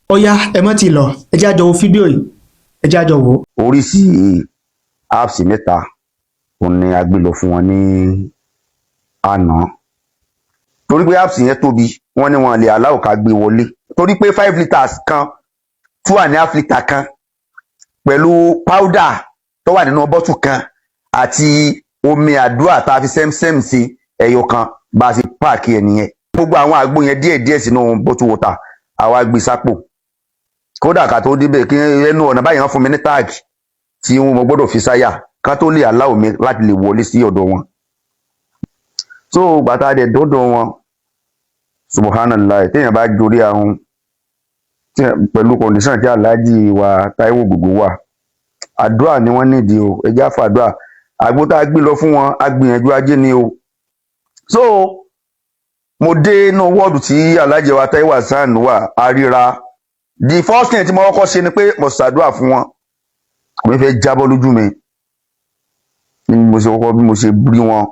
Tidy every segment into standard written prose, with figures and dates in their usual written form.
Ó yá, ẹ má ti lọ, ẹ jẹ́ á jọ wo fídíò yìí, ẹ jẹ́ á jọ wò ó. Oríṣi herbs mẹ́ta òun ni a gbé lọ fún wọn ní àná, torí pé herbs yẹn tóbi. Wọ́n ní wọn lè allow ká gbé wọlé, torí pé 5 litres kan, 2.5 litre kan, pẹ̀lú powder tó wà nínú bottle kan àti omi àdúrà tá a fi sẹ́msẹ́m sí ẹyọ kan. Bá a ṣe pack ẹ̀ nìyẹn, gbogbo àwọn àgbo yẹn díẹ̀ díẹ̀ sínú bottle water, àwa gbé sápò. Kódà ká tó débẹ̀, kí ẹnu ọ̀nà báyìí, wọ́n fún mi ní tag tí mo gbọ́dọ̀ fi sáyà ká tó lè allow mi láti lè wọlé sí ọ̀dọ̀ wọn. So gbàtà dẹ̀ dọ́dọ̀ wọn, subhanallah, téèyàn bá jorí ahun pẹ̀lú condition tí Aláàjì wa Táíwò Ògògó wà, àdúrà ni wọ́n nídìí o. Ẹ jẹ́ á fàdúrà. Àgbo tá a gbé lọ fún wọn, a gbìyànjú ajé ni o. So mo dé inú wọ́ọ̀dù tí Aláàjì wa Táíwò Hasan wà, a ríra. The first thing tí mo kọ́kọ́ ṣe ni pé mo ṣàdúrà fún wọn. Omi fẹ́ jábọ́ lójú mi ní mo ṣe kọ́kọ́ bí mo ṣe rí wọn.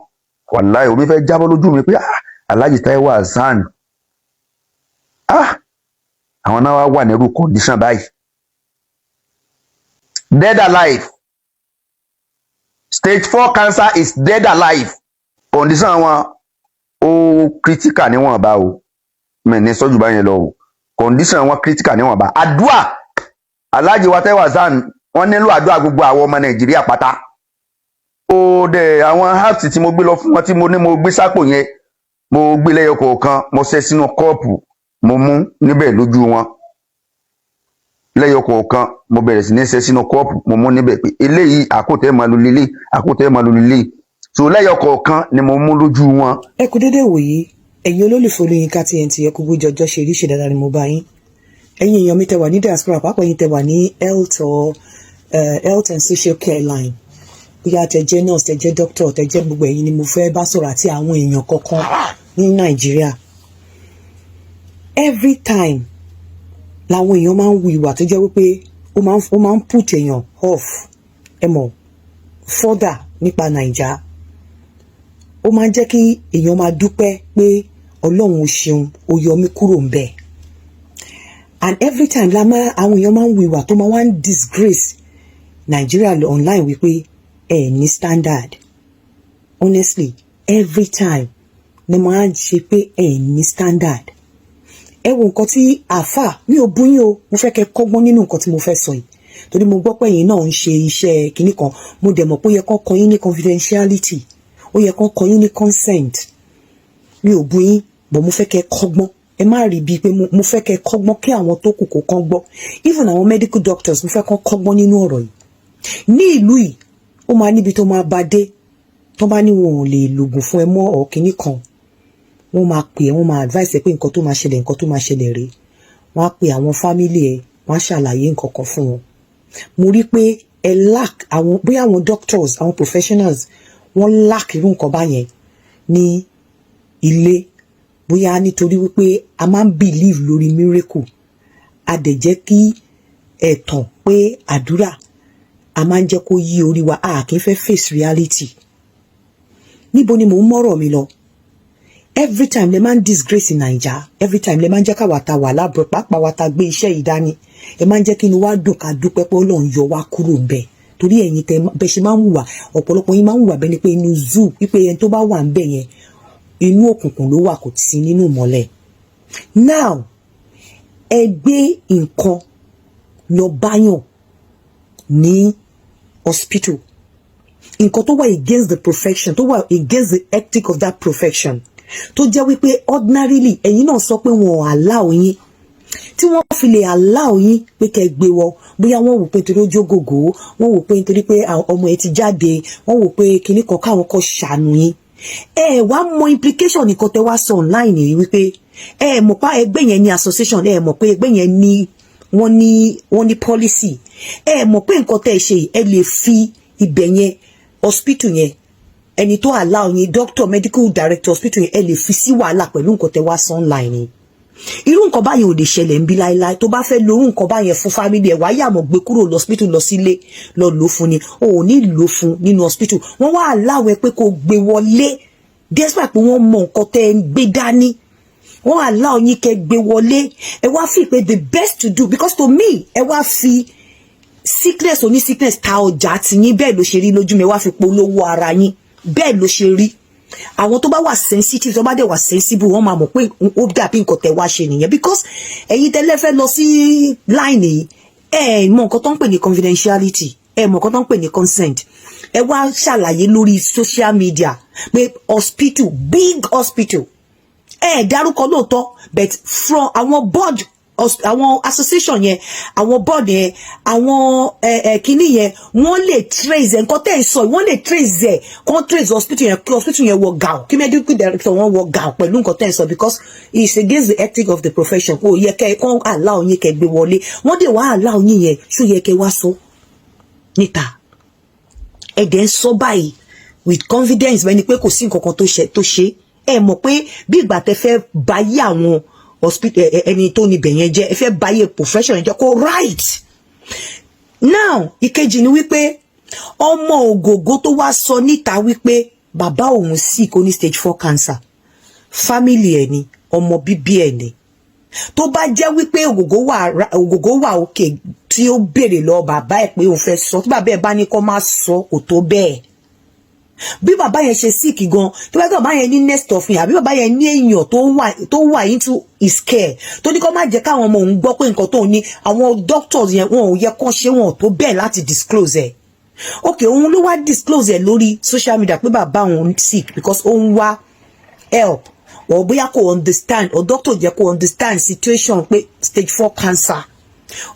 Wàláì, omi fẹ́ jábọ́ lójú mi pé, ah, Aláàjì Táíwò Hasan, ah, àwọn náà wá wà nírú condition báyìí, dead alive. Stage 4 cancer is dead alive. Condition wọn ó critical níwọ̀nba o. Mi ní sọ́jú báyẹn lọ o. Condition wọn critical níwọ̀nba. Àdúà, Aláàjì wa Táíwò Hasan, wọ́n nílò àdúrà gbogbo àwọn ọmọ Nàìjíríà pátá. Ó dẹ̀ àwọn herbs tí mo gbé lọ fún wọn, tí mo ní mo gbé sápò yẹn, mo gbé lẹ́yọ kọ̀ọ̀kan, mo ṣẹ́ sínú cup, mo mú níbẹ̀ lójú wọn lẹ́yọ kọ̀ọ̀kan. Mo bẹ̀rẹ̀ sí ní ṣẹ́ sínú cup, mo mú níbẹ̀ pé eléyìí àkótẹ́ máa lo lélẹ̀, àkótẹ́ máa lo lélẹ̀. So lẹ́yọ kọ̀ọ̀kan ni mo mú lójú wọn. Ẹ kú dédé wòyí, ẹ̀yin olólùfẹ́ Olóyinka TNT. Ẹ kú bójú ọjọ́ ṣe rí, ṣe dáadáa ni mo bá yín? Ẹ̀yin èèyàn mi tẹ́ wà ní diaspora, pàápàá ẹ̀yin tẹ́ wà ní health or health and social care line, bóyá tẹ́ jẹ́ nurse, tẹ́ jẹ́ doctor, tẹ́ jẹ́ gbogbo ẹ̀yin ni mo fẹ́ bá sọ̀rọ̀, àti àwọn èèyàn kọ̀ọ̀kan ní Nàìjíríà. Every time làwọn èèyàn máa ń hu ìwà tó jẹ́ wípé ó máa ń put èèyàn off. Ẹ mọ̀ further nípa Nàìjà, ó máa ń jẹ́ kí èèyàn máa dúpẹ́ pé Ọlọ́run ò ṣeun, ó yọ mí kúrò ń bẹ̀. And every time la máa àwọn èèyàn máa ń hu ìwà tó máa wá ń disgrace Nàìjíríà online wípé ẹ ní standard. Honestly, every time ni máa ń ṣe pé ẹ ní standard. Ẹ wo nǹkan tí àáfà mi ò bú yín o. Mo fẹ́ kẹ́ kọ́gbọ́n nínú nǹkan tí mo fẹ́ sọ yìí, torí mo gbọ́ pé ẹ̀yin náà ń ṣe iṣẹ́ kinní kan. Mo dẹ̀ mọ̀ pé ó yẹ kán kọ́ yín ní confidentiality, ó yẹ kán kọ́ yín ní consent. Mi ò bú yín, but mo fẹ́ kẹ́ kọ́gbọ́n. Ẹ má rí bíi pé mo fẹ́ kẹ́ kọ́gbọ́n, kí àwọn tó kù kó kán gbọ́. Even àwọn medical doctors, mo fẹ́ kán kọ́gbọ́n nínú ọ̀rọ̀ yìí. Ní ìlú yìí, ó máa níbi tó máa bá dé, tó bá ní wọn ò lè lògùn fún ẹ mọ́ ọ̀ kinní kan, wọ́n máa pè ẹ́, wọ́n máa advice ẹ pé nǹkan tó máa ṣẹlẹ̀, nǹkan tó máa ṣẹlẹ̀ rèé. Wọ́n á pe àwọn family ẹ, wọ́n á ṣàlàyé nǹkan kan fún wọn. Mo rí pé ẹ lack àwọn, bóyá àwọn doctors, àwọn professionals, wọ́n lack irú nǹkan báyẹn ní ilé, bóyá nítorí wípé a máa ń believe lórí miracle, a dẹ̀ jẹ́ kí ẹ̀tàn pé àdúrà a máa ń jẹ́ kó yí orí wa. A kì í fẹ́ face reality. Níbo ni mò ń mọ́rọ̀ mi lọ? Every time lè máa ń disgrace Naija. Every time lè máa ń jẹ́ káwa ta wà lábọ̀, pàápàá wa ta gbé iṣẹ́ yìí dání, ẹ máa ń jẹ́ kí inú wa dùn, ká dúpẹ́ pé Ọlọ́run yọ wá kúrò ń bẹ̀, torí ẹ̀yin tẹ bẹ́ ṣe máa ń hùwà, ọ̀pọ̀lọpọ̀ yín máa ń hùwà bẹ́ẹ̀ ni pé inú zoo, wípé ẹni tó bá wà ń bẹ̀ yẹn, inú òkùnkùn ló wà, kò sí nínú ìmọ́lẹ̀. Now, ẹ gbé nǹkan lọ báyàn ní hospital, nǹkan tó wà against the profession, tó wà against the ethic of that profession, tó jẹ́ wípé ordinarily, ẹ̀yin náà sọ pé wọn ò allow yín. Tí wọ́n fi lè allow yín pé kẹ́ gbé wọ, bóyá wọ́n wò pé nítorí ó jógògó, wọ́n wò pé nítorí pé ọmọ ẹ ti jáde, wọ́n wò pé kinní kan, káwọn kọ́ ṣàánú yín. Ẹ wá mọ implication nǹkan tẹ́ wá sọ online yìí, wípé ẹ mọ̀ pa ẹgbẹ́ yẹn ní association, ẹ mọ̀ pé ẹgbẹ́ yẹn ní wọ́n ní policy. Ẹ mọ̀ pé nǹkan tẹ́ ẹ ṣe, ẹ lè fi ibẹ̀ yẹn, hospital yẹn, ẹni tó allow yín, doctor, medical director hospital yẹn, ẹ lè fi sí wàhálà pẹ̀lú nǹkan tẹ́ wá sọ online ni. Irú nǹkan báyẹn ò lè ṣẹlẹ̀ ń bí láéláé. Tó bá fẹ́ lorú nǹkan báyẹn fún family ẹ̀, wáyà mọ̀ gbé kúrò lọ hospital, lọ sílé, lọ lò fún ni. O ò ní lò fún nínú hospital. Wọ́n wá allow ẹ pé kó gbé wọlé despite pé wọ́n mọ nǹkan tẹ́ ẹ ń gbé dání. Wọ́n allow yín kẹ́ gbé wọlé. Ẹ wá fi pé the best to do, because to me, ẹ wá fi sickness oní sickness ta ọjà tiyín. Bẹ́ẹ̀ ló ṣe rí lójú mi. Ẹ wá fi polówó ara yín. Bẹ́ẹ̀ ló ṣe rí. Àwọn tó bá wà sensitive, tó bá dẹ̀ wà sensible, wọ́n máa mọ̀ pé ó dàbí nǹkan tẹ̀ wá ṣe nìyẹn, because ẹ̀yin tẹ́lẹ̀ fẹ́ lọ sí line yìí, ẹ mọ̀ nǹkan tó ń pè ní confidentiality, ẹ mọ̀ nǹkan tó ń pè ní consent. Ẹ wá ṣàlàyé lórí social media pé hospital, big hospital, ẹ dárúkọ lóòótọ́, but from àwọn board, àwọn association yẹn, àwọn board yẹn, àwọn ẹ ẹ kínní yẹn, wọ́n lè trace ẹ. Nǹkan tẹ́ ẹ sọ, wọ́n lè trace ẹ, kàn trace hospital yẹn, kí hospital yẹn wọ gàù, kí medical director wọn wọ gàù pẹ̀lú nǹkan tẹ́ ẹ sọ, because it's against the ethic of the profession. Kò yẹ kẹ́ kàn allow yín kẹ́ gbé wọlé. Wọ́n dẹ̀ wá allow yín yẹn, ṣó yẹ kẹ́ wá sọ níta? Ẹ dẹ̀ ń sọ báyìí with confidence, bẹ́ẹ̀ ni pé kò sí nǹkan kan tó ṣe. Ẹ mọ̀ pé bí ìgbà tẹ́ fẹ́ báyé àwọn hospital, ẹni tó níbẹ̀ yẹn jẹ́, ẹ fẹ́ báyé profession yẹn jẹ́. Kó right now. Ìkejì ni wípé ọmọ Ògògó tó wá sọ níta wípé bàbá òun sick, ó ní stage 4 cancer, family ẹ̀ ni, ọmọ bíbí ẹ̀ ni. Tó bá jẹ́ wípé Ògògó wà òkè tí ó béèrè lọ bàbá ẹ̀ pé òun fẹ́ sọ, tí bàbá ẹ̀ bá ní kó má sọ, kò tó bẹ́ẹ̀. Bí bàbá yẹn ṣe sick gan, tó bá gbé bàbá yẹn ní next of kin, àbí bàbá yẹn ní èèyàn tó wà into his care, tó ní kó má jẹ́ káwọn ọmọ òun gbọ́ pé nǹkan tó ní, àwọn doctors yẹn, wọn ò yẹ kó ṣe, wọn ò tó bẹ́ẹ̀ láti disclose ẹ̀. Ok, òun ló wá disclose ẹ̀ lórí social media pé bàbá òun sick because ó ń wá help, or bóyá kò understand, or doctor jẹ́ kò understand situation pé stage 4 cancer.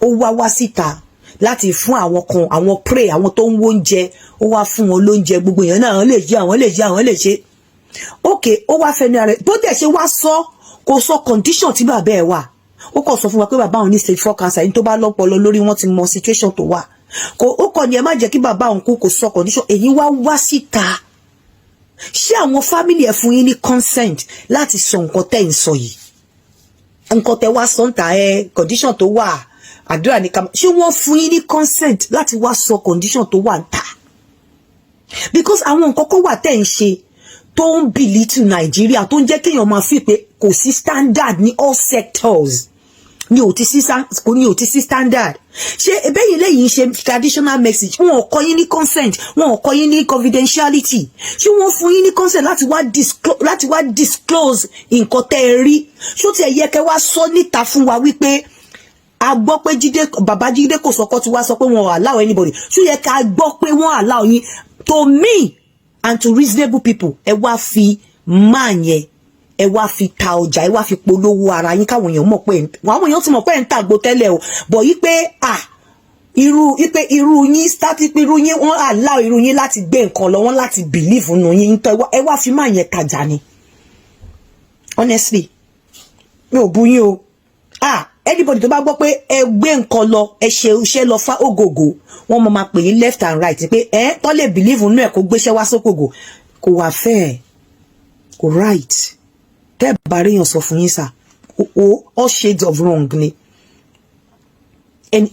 Ó wá wá síta láti fún àwọn kan, àwọn pray, àwọn tó ń wóúnjẹ, ó wá fún wọn lóúnjẹ. Gbogbo èèyàn náà, àwọn lè ṣe, àwọn lè ṣe, àwọn lè ṣe. Ok, ó wá fẹnu ara ẹ̀ bó dẹ̀ ṣe wá sọ, kò sọ condition tí bàbá ẹ̀ wà. Ó kàn sọ fún wa pé bàbá òun ní stage 4 cancer. Yìí, tó bá lọ́pọlọ lórí, wọn ti mọ situation tó wà. Kò ó kàn ní ẹ má jẹ́ kí bàbá òun kú. Kò sọ condition. Èyí wá wá síta, ṣé àwọn family ẹ̀ fún yín ní consent láti sọ nǹkan tẹ́ ń sọ yìí, nǹkan tẹ́ wá sọ ń ta ẹ, condition tó wà, àdúrà ní ká? Ṣé wọ́n fún yín ní consent láti wá sọ condition tó wà ń ta? Because àwọn nǹkan kan wà tẹ́ ń ṣe tó ń belittle Nàìjíríà, tó ń jẹ́ kéèyàn máa fi pé kò sí standard ní all sectors, ní ò ti sí standard. Ṣé ebẹ́yìn lẹ́yìn ṣe traditional message, wọn ò kọ́ yín ní consent, wọn ò kọ́ yín ní confidentiality? Ṣé wọ́n fún yín ní consent láti wá disclose nǹkan tẹ́ ẹ rí? Ṣó tiẹ̀ yẹ kẹ́ wá sọ níta fún wa wípé a gbọ́ pé Jídé, bàbá Jídé Kòsọ́kọ́ ti wá sọ pé wọn ò allow anybody? Ṣó yẹ ká gbọ́ pé wọ́n allow yín? To me and to reasonable people, ẹ wá fi máa yẹn, ẹ wá fi ta ọjà, ẹ wá fi polówó ara yín, káwọn èèyàn mọ̀ pé, àwọn èèyàn ti mọ̀ pé ẹ̀ ń tàgbo tẹ́lẹ̀ o, bọ̀ yí pé ah, irú pé irú yín start pé irú yín, wọ́n allow irú yín láti gbé nǹkan lọ, wọ́n láti believe nù yín. Nítorí ẹ wá fi máa yẹn tajà ni. Honestly, mi ò bú yín o. Ah, anybody tó bá gbọ́ pé ẹ gbé nǹkan lọ, ẹ ṣe iṣẹ́ lọ fá Ògògó, wọ́n mọ̀ máa pè yín left and right pé ẹ tọ́ lè believe nínú ẹ̀ kó gbéṣẹ́ wá sókògò. Kò wà fair, kò right. Tẹ́ ẹ bá ríyàn sọ fún yín sà, o all shades of wrong ni.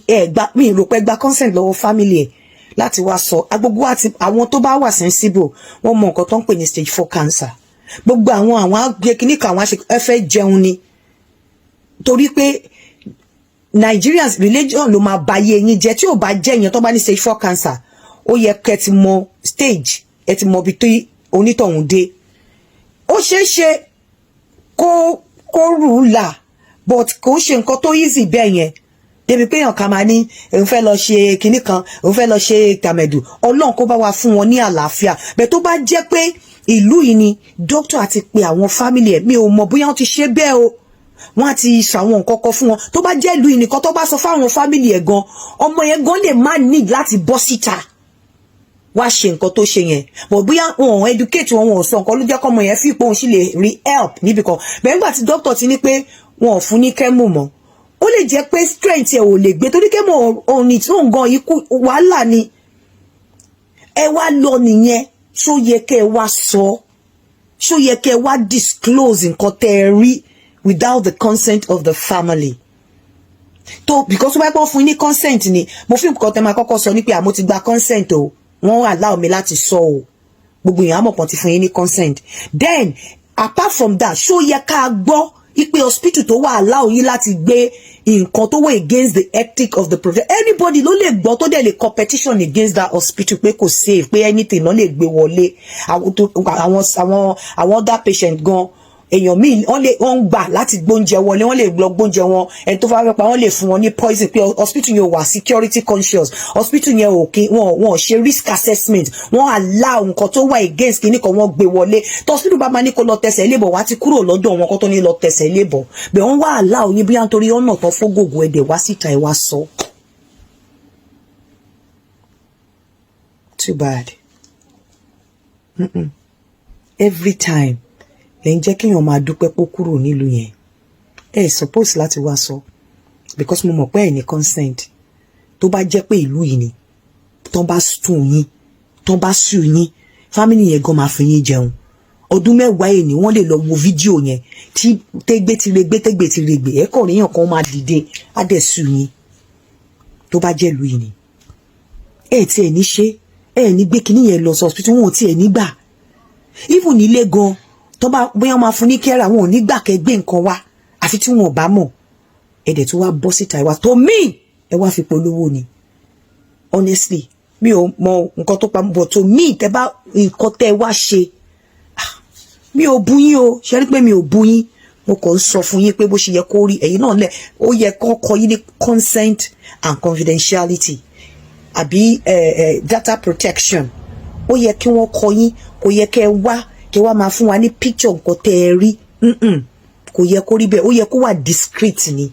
Ẹ gba mi rò pé gba consent lọ́wọ́ family ẹ̀ láti wá sọ. Agbogbo àti àwọn tó bá wà sensible, wọ́n mọ nǹkan tó ń pè ní stage 4 cancer. Gbogbo àwọn àgbẹ̀ kan, àwọn àṣẹ ẹ fẹ́ jẹun ni, torí pé Nigerians, religion ló máa ba ayé yín jẹ́. Tí ò bá jẹ́ yẹn, tó bá ní stage 4 cancer, ó yẹ kẹ́ ti mọ stage, ẹ ti mọ ibi tí onítọ̀hún dé. Ó ṣeé ṣe kó rù ú là, but kò ṣe nǹkan tó easy bẹ́ẹ̀ yẹn débi pé èèyàn kan máa ní òun fẹ́ lọ ṣe kinní kan, òun fẹ́ lọ ṣe tàmẹ̀dù. Ọlọ́run kó bá wa fún wọn ní àlàáfíà. Bẹ́ẹ̀ tó bá jẹ́ pé ìlú yìí ni, dókítà àti pé àwọn family ẹ̀, mi ò mọ̀ bóyá wọ́n ti ṣe bẹ́ẹ̀ o, wọ́n á ti sọ àwọn nǹkan kan fún wọn. Tó bá jẹ́ ìlú yìí nìkan, tó bá sọ fáwọn family ẹ̀ gan, ọmọ yẹn gan lè má need láti bọ́ síta wá ṣe nǹkan tó ṣe yẹn. But bóyá wọn ò educate wọn, wọn ò sọ nǹkan, ló jẹ́ kọ́mọ yẹn fi pé òun sì lè rí help níbì kan bẹ́ẹ̀. Nígbà tí dókítà ti ní pé wọn ò fún ní chemo mọ́, ó lè jẹ́ pé strength ẹ̀ ò lè gbé, torí chemo òun ní tí òun gan ikú wàhálà ni. Ẹ wá lọ nìyẹn. Ṣó yẹ kẹ́ ẹ wá sọ? Ṣó yẹ kẹ́ ẹ wá disclose nǹkan tẹ́ ẹ rí without the consent of the family? Tó because tó bá pọ́n fún yín ní consent ni, mo fi nǹkan tẹ́ máa kọ́kọ́ sọ ní pé àmọ́ ti gba consent o, wọ́n allow mi láti sọ o. Gbogbo èèyàn àmọ̀ kan ti fún yín ní consent. Then apart from that, ṣó yẹ ká gbọ́ Ipe hospital tó wà allow yín láti gbé nǹkan tó wà against the ethic of the profession, anybody ló lè gbọ́ tó dẹ̀ lè competition against that hospital pé kò safe, pé anything ló lè gbé wọlé. Àwọn tó àwọn other patient gan, èèyàn míì, wọ́n lè, wọ́n ń gbà láti gbóúnjẹ wọlé, wọ́n lè lọ gbóúnjẹ wọn. Ẹni tó fẹ́ pa, wọ́n lè fún wọn ní poison, pé hospital yẹn ò wà security conscious, hospital yẹn ò kí wọn ṣe risk assessment, wọ́n allow nǹkan tó wà against kìíní kan, wọ́n gbé wọlé. Tó hospital bá máa ní kó lọ tẹsẹ̀ lébọ̀, wá ti kúrò lọ́dọ̀ wọn kó tó ní lọ tẹsẹ̀ lébọ̀ bẹ́ẹ̀. Wọ́n wá allow yín, bóyá nítorí ọ̀nà tó fógògò ẹ̀dẹ̀ wá síta ẹ̀ wá sọ. Too bad. Every time lẹ ń jẹ́ kéèyàn máa dúpẹ́ pé ó kúrò nílùú yẹn. Ẹ suppose láti wá sọ, because mo mọ̀ pé ẹ ní consent. Tó bá jẹ́ pé ìlú yìí ni, tó bá sùn yín, tó bá sùn yín, family yẹn gan máa fi yín jẹun ọdún 10 yìí ni. Wọ́n lè lọ wo fídíò yẹn tí tẹ́gbẹ́ ti regbé, tẹ́gbẹ́ ti regbè, ẹ̀ kàn ríyàn kan máa dìde, á dẹ̀ sùn yín. Tó bá jẹ́ ìlú yìí ni, ẹ tiẹ̀ ní ṣe, ẹ ní gbé kinní yẹn lọ sí hospital, wọn ò tiẹ̀ ní gbà. Even nílé gan, tó bá bóyá máa fún ní kẹ́rà, wọn ò ní gbà kẹ́ gbé nǹkan wá, àfi tí wọn ò bá mọ̀. Ẹ dẹ̀ tó wá bọ́ síta, ẹ wá tó mí, ẹ wá fi polówó ni. Honestly, mi ò mọ nǹkan tó pa, but to me, tẹ bá nǹkan tẹ wá ṣe, mi ò bú yín o. Ṣe rí pé mi ò bú yín? Mo kàn ń sọ fún yín pé bó ṣe yẹ kó rí, ẹ̀yin náà lẹ̀, ó yẹ kó kọ yín ní consent and confidentiality àbí data protection. Ó yẹ kí wọ́n kọ yín. Kò yẹ kẹ́ ẹ wá, kẹ́ wá máa fún wa ní picture nǹkan tẹ́ ẹ rí. Kò yẹ kó rí bẹ́ẹ̀. Ó yẹ kó wà discreet ni.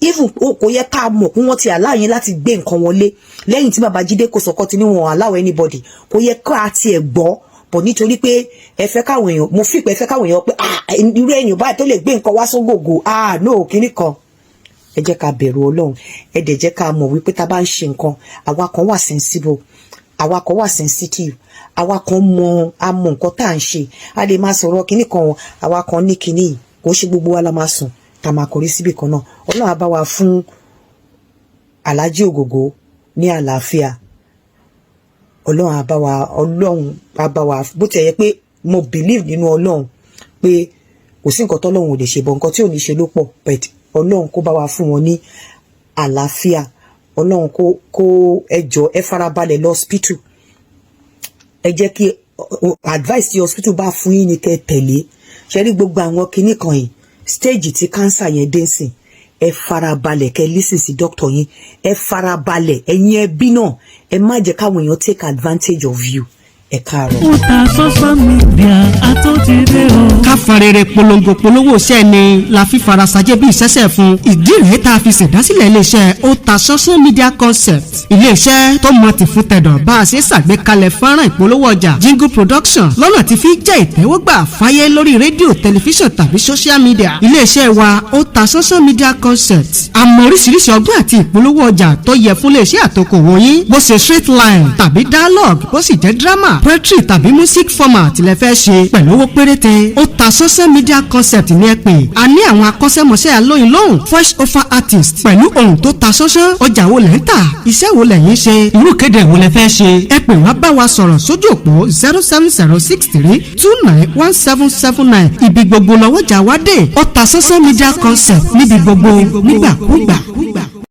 Even kò yẹ ká mọ̀ pé wọ́n ti allow yín láti gbé nǹkan wọlé. Lẹ́yìn tí bàbá Jídé Kòsọ́kọ́ ti ní wọn allow anybody, kò yẹ ká tiẹ̀ gbọ́ bọ̀, nítorí pé ẹ fẹ́ káwọn èèyàn, mo fi pé ẹ fẹ́ káwọn èèyàn pé, ah, irú èèyàn báyìí tó lè gbé nǹkan wá sógògò, ah, no, kíní kan. Ẹ jẹ́ ká bẹ̀rù Ọlọ́run. Ẹ dẹ̀ jẹ́ ká mọ̀ wípé tá a bá ń ṣe nǹkan, àwa kan wà sensible, àwa kan wà sensitive, àwa kan mọ, a mọ nǹkan tá à ń ṣe. A lè máa sọ̀rọ̀ kíní kan, àwa kan ní kíní yìí. Kò ṣe gbogbo wa la máa sùn tá a máa kọrí síbì kan náà. Ọlọ́run á bá wa fún Alhaji Ògògó ní àlàáfíà. Ọlọ́run á bá wa, Ọlọ́run á bá wa. Bó tiẹ̀ yẹ pé mo believe nínú Ọlọ́run pé kò sí nǹkan tọ́lọ́run ò lè ṣe, bọ̀ nǹkan tí ò ní ṣe ló pọ̀. But Ọlọ́run kó bá wa fún wọn ní àlàáfíà. Ọlọ́run kó ẹ jọ̀ọ́, ẹ farabalẹ̀ lọ hospital. Ẹ jẹ́ kí advice tí hospital bá fún yín ni kẹ́ tẹ̀lé. Ṣe rí gbogbo àwọn kinní kan yìí, stage tí cancer yẹn dé sìn, ẹ farabalẹ̀ kẹ́ listen sí doctor yín. Ẹ farabalẹ̀. Ẹ̀yin ẹbí náà, ẹ má jẹ́ káwọn èèyàn take advantage of you. Ẹ káàárọ̀. Otasansan Media àtúntìdé o. Ká fọn rere polongo polówó iṣẹ́ ni la fi farasajẹ́ bí ìṣẹ́ṣẹ́ fún. Ìdí rèé tá a fi ṣèdásílẹ̀ iléeṣẹ́ Otasansan Media Concept, iléeṣẹ́ tó mọ tì fún tẹ̀dọ̀ bá a ṣe ṣàgbékalẹ̀ fọ́nrán ìpolówó ọjà, jingle production, lọ́nà tí fi jẹ́ ìtẹ́wọ́gbà fáyé lórí rédíò, tẹlifíṣàn tàbí social media. Iléeṣẹ́ wa Otasansan Media Concept, àmọ́ oríṣiríṣi ọgbọ́n àti ìpolówó ọjà tó yẹ fún iléeṣẹ́ àtòkòwò yín, bó ṣe straight line tàbí dialogue, bó sì jẹ́ drama, poetry tàbí music format lẹ fẹ́ ṣe pẹ̀lú owó péréte, Otasansan Media Concept ní ẹ pè. A ní àwọn akọ́ṣẹ́mọṣẹ́ alóyin lóhùn, voice over artist pẹ̀lú ohùn tó ta sánsán. Ọjà wo lẹ́ ń tà? Iṣẹ́ wo lẹ̀yin ṣe? Irú kéde wo lẹ fẹ́ ṣe? Ẹ pè wá, bá wa sọ̀rọ̀ sójú òpó 07063291779. Ibi gbogbo lọ́wọ́jà wá dé. Otasansan Media Concept, níbi gbogbo, nígbàkúgbà.